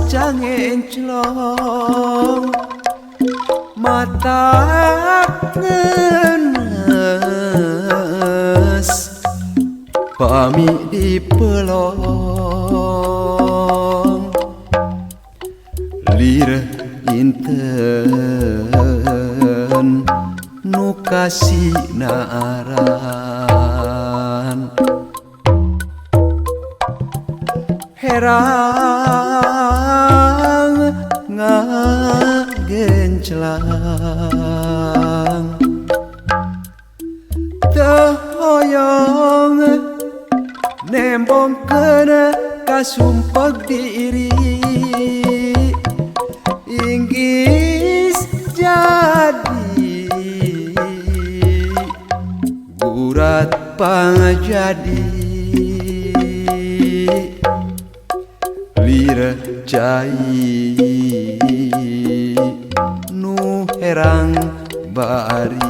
Cisoca ngenclong mata ngenes pami dipelong lir inten nu kasinaran herang ngagenclang teu hoyong nembongkeun kasumpeg diri inggis jadi gurat pangajadi lir cai nu herang bari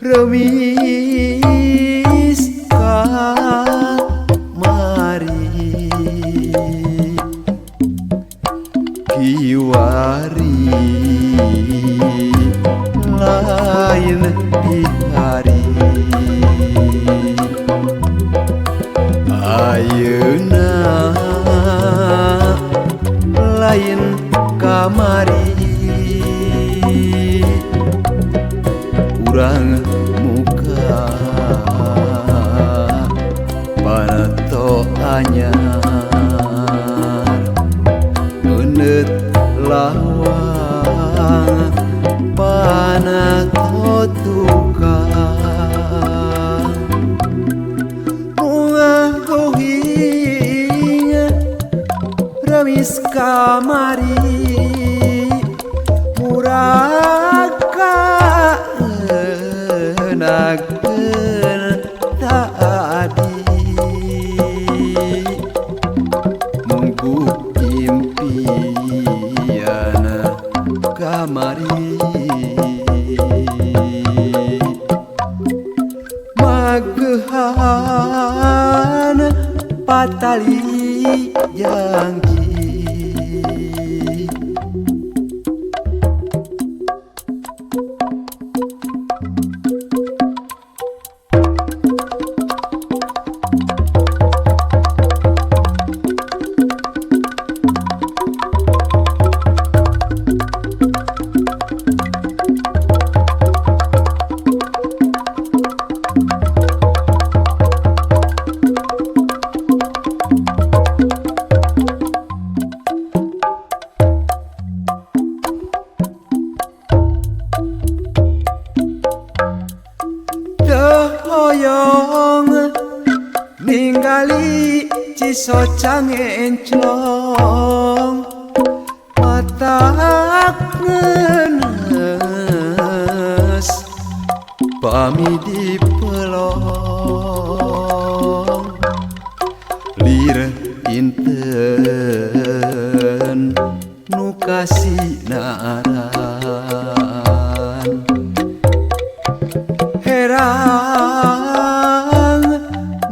remis kamari kiwari lain di hari ayeuna lain kamari urang muka panato anyar euneut lawang panato tukang remis kamari murag kaenakeun tadi munggu impian kamari magehan patali janji. Hoyong ningali Cisoca ngenclong mata ngenes pami dipelong lir inten nu kasinaran herang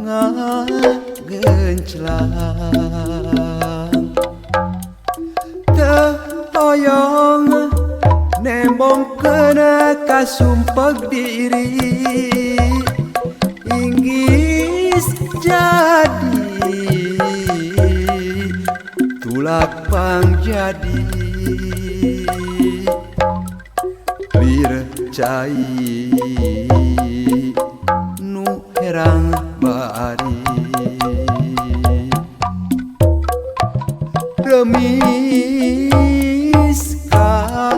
ngagenclang teu hoyong nembongkeun kasumpeg diri inggis jadi tulak pangjadi lir cai nu herang bari remis kamari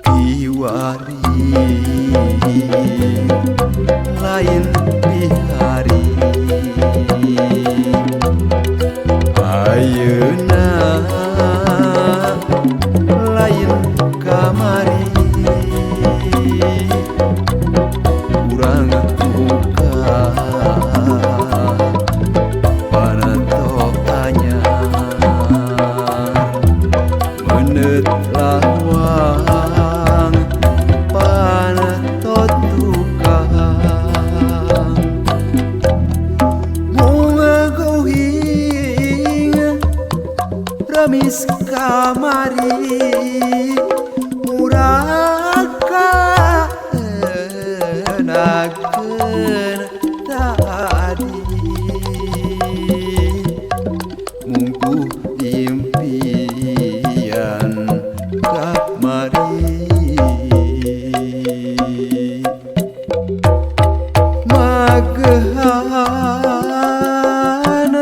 kiwari lain di hari ayeuna lain kamari urang muka. Kemis kamari muraka enakeun tadi mungguh impian kamari magehan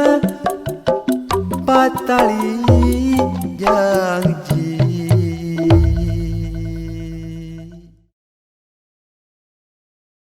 patali.